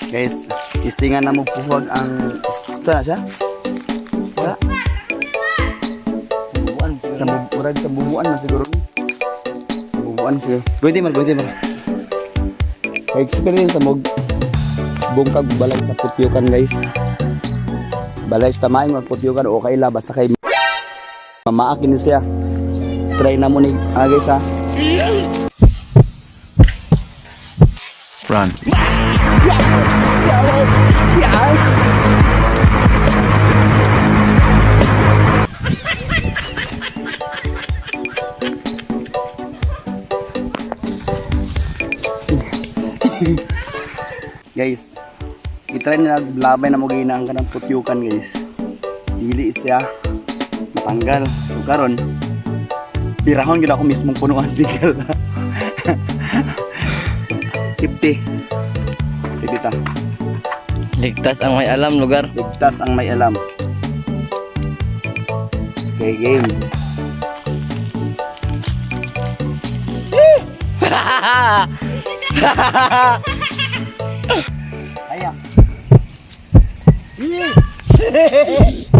Guys, istingan na mo puhag ang ito na siya. Wala. Bubuan. Murag sa bubuan na siguro. Bubuan siya. Pwede man, pwede man. Kay experience mo bungkag balay sa putyukan, guys. Balay sa tamaing mag putyukan o kaila basta kay mamaakin ni siya. Try na mo ni ah, guys ha. Run. Guys, itry nila labay na mo gina ang kanang putyukan, guys. Dili siya matanggal. So karon, birahon gid ako mismong punuan bigal. Safety. Safety ta. Ligtas ang may alam lugar. Ligtas ang may alam. Okay, game. Ayan.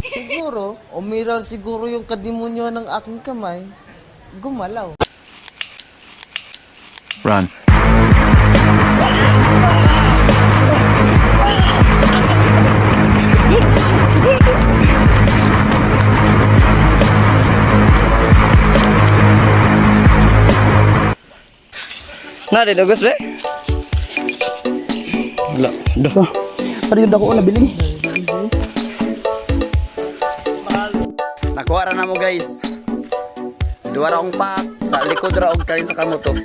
Siguro, umiral siguro yung kadimonyo ng aking kamay. Gumalaw. Run. Na di dugos be. Wala. Ito. Parang yun ako nabili. Nakuha ra na mo, guys. Duwa ra akong paak sa likod ra og karin sa kamoto.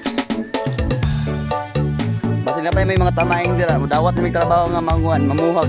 Basin na pa may mga tamaing dira, dawat na may trabaho nga manguan, mamuhag.